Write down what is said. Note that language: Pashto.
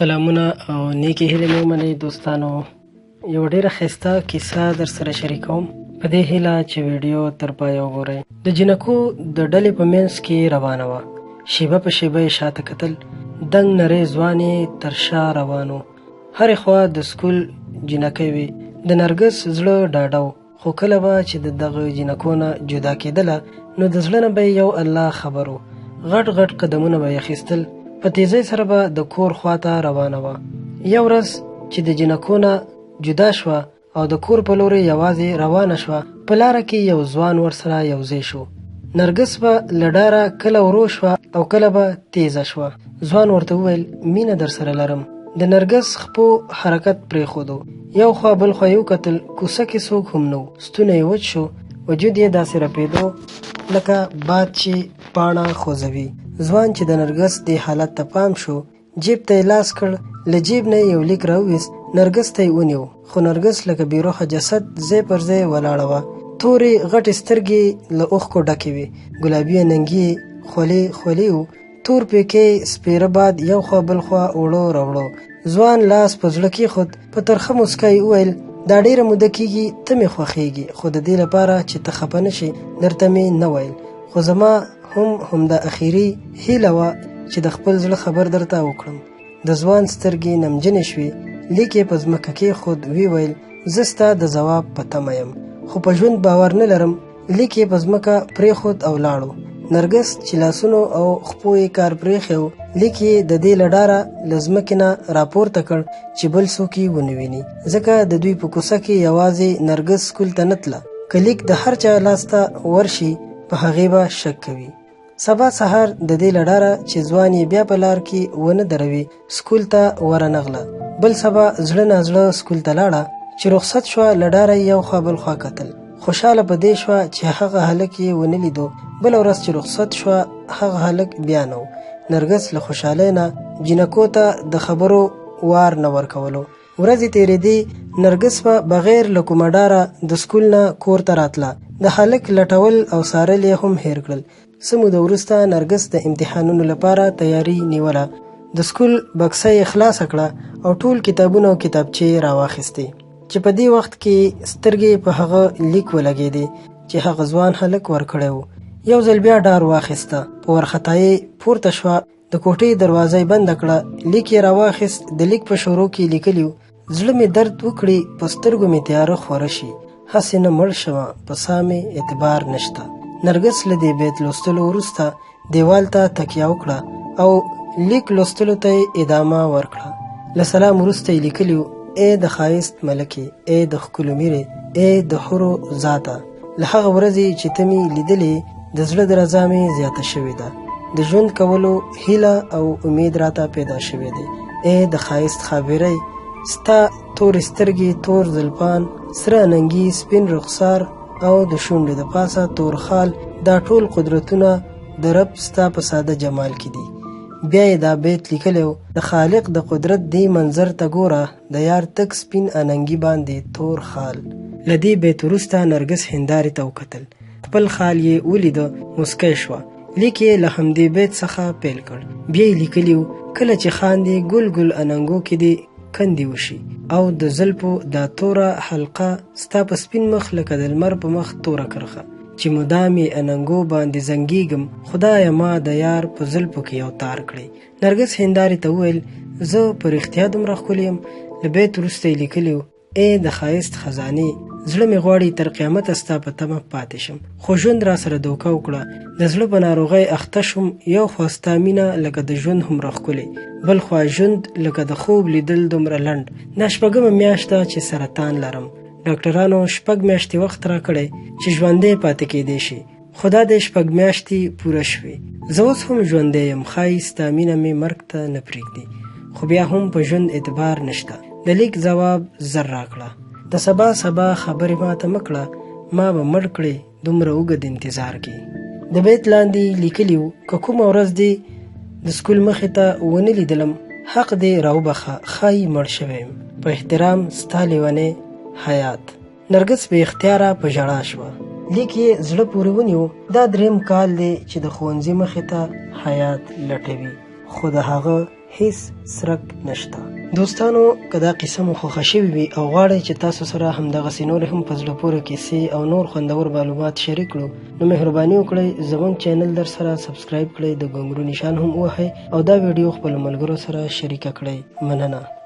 سلامونه او نیکې هیلې مې ومنئ دوستانو. یوه ډېره ښایسته کیسه در سره شریکوم، په دې هیله چې ویډیو تر پایه وګورئ. د جینکو د ډلې په منځ کې روانه وه، شیبه په شیبه یې شاته کتل، دنګ نری ځوان یې تر شا روان و. هرې خوا د سکول جینکۍ وې. د نرګس زړه ډاډه و، خو کله به چې د دغه جینکو نه جدا کېدله نو د زړه نه به یې یو الله خبر و. غټ غټ قدمونه به یې اخیستل، په تیزۍ سره به د کور خواته روانه وه. یو ورځ چې د جینکو نه جدا شوه او د کور په لورې یوازې روانه شوه، په لاره کې یو ځوان ورسره یوځای شو. نرګس به له ډاره کله ورو شوه او کله به تیزه شوه. ځوان ورته وویل، مینه درسره لرم. د نرګس خپو حرکت پرېښودو، یو خوا بل خوا یې وکتل، کوڅه کې څوک هم نه و. ستونی یې وچ شو، وجود یې داسې رپېدو لکه باد چې پاڼه خوځوي. ځوان چې د نرګس دې حالت ته پام شو، جیب ته یې لاس کړ، له جیب نه یې یو لیک راوویست، نرګس ته یې ونیو. خو نرګس لکه بې روحه جسد ځای پر ځای ولاړه وه. تورې غټې سترګې له اوښکو ډکې وې، ګلابي اننګي یې خولې خولې و، تور پیکې سپېره باد یو خوا بل خوا وړو راوړو. ځوان لاس په زړه کېښود، په ترخه موسکا یې وویل، دا ډېره موده کېږي ته مې خوښېږي، خو د دې لپاره چې ته خفه نه شې درته مې نه ویل، خو زما هم همدا اخیري هیله وه چې د خپل زړه خبر درته وکړم. د ځوان سترګې نمجنې شوې، لیک یې په ځمکه کېښود، ویې ویل، زه ستا د ځواب په تمه یم، خو په ژوند باور نه لرم. لیک یې په ځمکه پرېښود او لاړو. نرګس چې لاسونو او خپو یې کار پرېښی و، لیک یې د دې له ډاره له ځمکې نه راپورته کړ چې بل څوک یې ونه ویني، ځکه د دوی په کوڅه کې یوازې نرګس سکول ته نه تله. که لیک د هر چا لاس ته ورشي په هغې به شک کوي. سبا سهار د دې له ډاره چې ځوان یې بیا په لار کې ونه دروي سکول ته ورنغله. بل سبا زړه نازړه سکول ته لاړه. چې رخصت شوه له ډاره یې یو خوا بل خوا کتل. خوشحاله په دې شوه چې هغه هلک یې ونه لیدو. بله ورځ چې رخصت شوه هغه هلک بیا نه و. نرګس له خوشحالۍ نه جینکو ته د خبرو وار نه ورکولو. ورځې تېرېدې، نرګس به بغیر له کومه ډاره د سکول نه کور ته راتله. د هلک لټول او څارل یې هم هېر کړل. څه موده وروسته نرګس د امتحانونو لپاره تیاری نیوله. د سکول بکسه یې خلاصه کړه او ټول کتابونه او کتابچې یې راواخیستې، چې په دې وخت کې سترګې په هغه لیک ولګېدې چې هغه ځوان هلک ورکړی و. یو ځل بیا ډار واخیسته، په وارخطایۍ پورته شوه، د کوټې دروازه یې بنده کړه، لیک یې راواخیست. د لیک په شروع کې لیکلي و، زړه مې درد وکړي، په سترګو مې تیاره خوره شي، هسې نه مړ شمه، په ساه مې اعتبار نشته. نرګس له دې بیت لوستلو وروسته دیوال ته تکیه وکړه او لیک لوستلو ته یې ادامه ورکړه. له سلام وروسته یې لیکلي و، ای د ښایست ملکې، ای د ښکلو میرې، ای د حورو ذاته، له هغه ورځې چې ته مې لیدلې د زړه درزا مې زیاته شوې ده، د ژوند کولو هیله او امید راته پیدا شوی دی. ای د ښایست خابرۍ، ستا تورې سترګې، تور زلفان، سره اننګي، سپین رخسار او د شونډې د پاسه تور خال، دا ټول قدرتونه د رب ستا په ساده جمال کې دي. بیا یې دا بیت لیکلی و، د خالق د قدرت دې منظر ته ګوره، د یار تک سپین اننګي باندې تور خال. له دې بیت وروسته نرګس هندارې ته وکتل، خپل خال یې ولیده، موسکی شوه. لیک یې له همدې بیت څخه پیل کړ. بیا یې لیکلي و، کله چې خاندې ګل ګل اننګو کې دې کندې وشي او د زلفو دا توره حلقه ستا په سپین مخ لکه د لمر په مخ توره کرښه، چې مدام یې اننګو باندې زنګېږم، خدایه ما د یار په زلفو کې یو تار کړې. نرګس هندارې ته وویل، زه په رښتیا دومره ښکلې یم؟ له بیت وروسته یې لیکلي و، ای د ښایست خزانې، زړه مې غواړي تر قیامته ستا په تمه پاتې شم، خو ژوند را سره دوکه وکړه، د زړه په ناروغۍ اخته شوم. یو خوا ستا مینه لکه د ژوند هومره ښکلې، بل خوا ژوند لکه د خوب لیدل دومره لنډ. دا شپږمه میاشت ده چې سرطان لرم. ډاکټرانو 6 میاشتې وخت راکړی چې ژوندی پاتې کېدی شي، خو دا دی 6 میاشتې پوره شوې، زه اوس هم ژوندی یم. ښایي ستا مینه مې مرګ ته نه پرېږدي، خو بیا هم په ژوند اعتبار نشته. د لیک ځواب زر راکړه. د سبا سبا خبرې ماته مه کړه، ما به مړ کړې دومره اوږد انتظار کې. د بیت لاندې لیکلي و، که کومه ورځ دې د سکول مخې ته ونه لیدلم، حق دې راوبخښه، ښایي مړ شوی یم. په احترام ستا لیونی حیات. نرګس بې اختیاره په ژړا شوه. لیک یې زړه پورې ونیو. دا دریم کال دی چې د ښوونځي مخې ته حیات لټوي، خو د هغه هیڅ څرک نشته. دوستانو که دا قصه مو خوښه شوې وي او غواړئ چې تاسو سره همدغسې نورې هم په زړه پورې کیسې او نور خوندور معلومات شریک کړو نو مهرباني وکړئ زموږ چینل در سره سبسکرایب کړئ، د ګونګرو نشان هم ووهئ او دا ویډیو خپلو ملګرو سره شریکه کړئ. مننه.